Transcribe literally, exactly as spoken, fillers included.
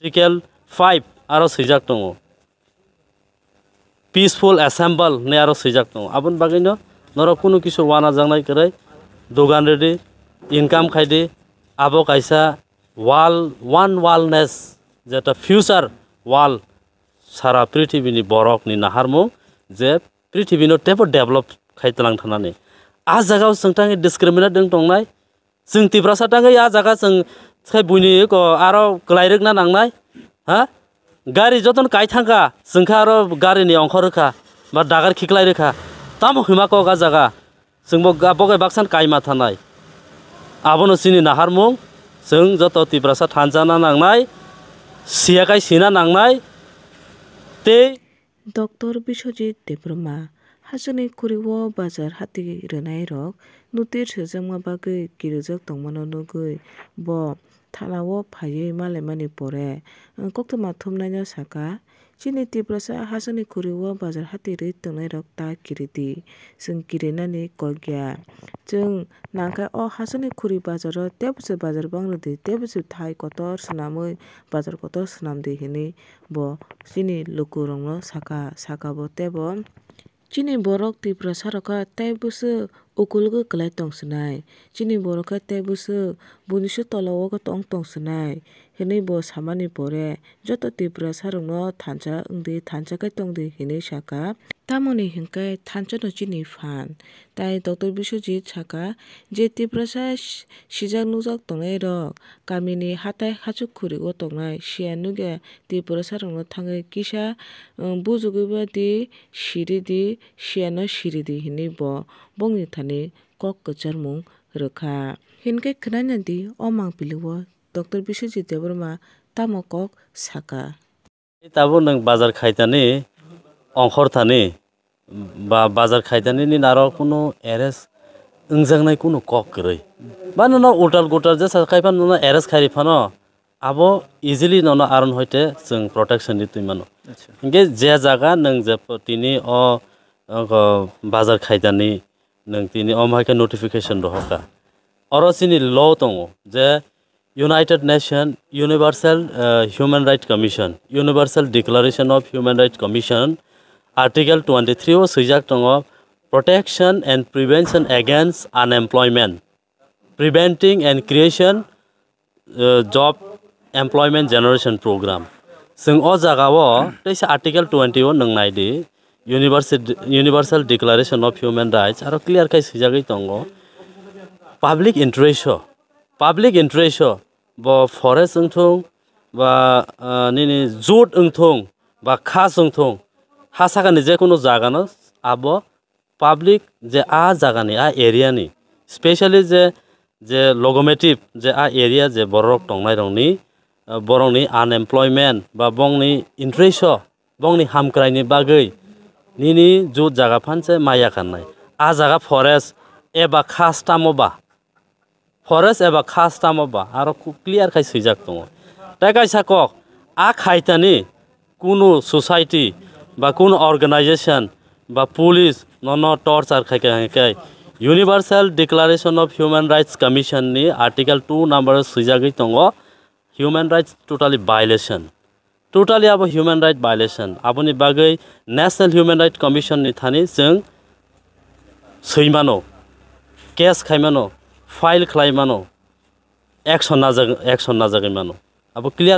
Article five aro swijak tongo, peaceful assemble hinwi aro swijak tongo. Aboni bagwino norok kunu kisu wanajaknai kwrwi, dogan rwdi, income khaidi, abo kaisa wall, one wallness, jeta future wall, sara prithibini borokni naharmung je prithibino teibo develop khai tlang thanani. A jagao chwng tangwi discriminate wng tongnai, chwng Tiprasa tangwi a jaga chwng khe buini ko aro kwlai rwkna nangnai, ha? Gari jotono kai thangkha, chwng khe aro garini ongkhor rwkha, ba dagar khiklai rwkha. Tamo hima kok a jaga? Chwngbo ga-, bo bai baksan kaima thanai. Abono chini naharmung, chwng joto Tiprasa thansa na nangnai, siya kai sina nangnai, tei Doctor Biswajit Debbarma hasteni khuri-o bazar hati rwnairok notice rwjakma bagwi kirijak tongmano nugwi bo thanao phaiwi malaimani pore koktwma thumnaino sakha, "Chini Tiprasa hasteni khuri-o bazar hati rwi tongnairok ta kiridi, chwng kirinani kok ya. Chwng nangkhe o hasteni khuri bazaro teibo se bazar bang rwdi, teibo se thai kotor swnamwi bazar kotor swnamdi," hinwi bo chini lukurokno sakha, sakha bo teibo. Chini borok Tiprasa rok khe tei bwswk ukulugwi kwlai tong swnai. Chini borok khe tei bwswk buiniso tola o khe tong tong swnai, hinwi bo samani pore joto Tiprasa rokno thansa wngdi, thansa khe tongdi hinwi sakha. Tamoni hinkhe thansa no chini phan. Tai Doctor Biswajit sakha je Tiprasa si-, sijak nukjak tongnai rok kamini hatai hachuk khuri o tongnai siya nugya Tiprasa rokno thangwi kisa, um, bujugwi ba di siri di, siyano siri di hinwi bo bongni thani kok kwcharmung rwkha. Hinkhe khwnaina di o mangpili o Doctor Biswajit Debbarma tamo kok sakha. Tabuk nwng bazar khaitani, ongkhor thani, ba bazar khaitani nini aro kunu arrest wngjaknai kunu kok kwrwi. Ba nono utal gutal jesa khai phano nono arrest khairi phano abo easily nono aron hoite chwng protection di twi mano. Acha. Hinkhe je jaga nwng je po-, tini o, o bazar khaitani nwng tini o hai khe notification rohorkha. Oro chini law tongo je United Nation Universal, uh, Human Rights Commission, Universal Declaration of Human Rights Commission, Article twenty-three o swijak tongo, "Protection and prevention against unemployment, preventing and creation, uh, job employment generation program." Chwng o jaga o teisa Article twenty o nwng nai di, Universal, Universal Declaration of Human Rights aro clear khai swijagwi tongo, public interest o, public interest o, bo forest wngthung, ba, ah, nini jut wngthung, ba khas wngthung, ha sakani je kunu jagano abo public je a jagani, a area ni, specially je, je locomotive je a area je borok tongnai rokni, ah, borokni unemployment ba bongni interest o, bongni hamkraini bagwi nini jut jaga phanse maya kannai. A jaga forest eba khas tamo ba, forest eba khas tamo ba, aro ku-, clear khai swijak tongo. Tai kaisa kok, a khaitani kunu society ba kunu organization ba police nono torture khai khai khai Universal Declaration of Human Rights Commission ni Article two number swijagwi tongo, human rights totally violation. Totally abo human right violation. Aboni bagwi National Human Right Commission ni thani chwng swi mano, case khai mano, file khlai mano, action najak, action najagwi mano. Abo clear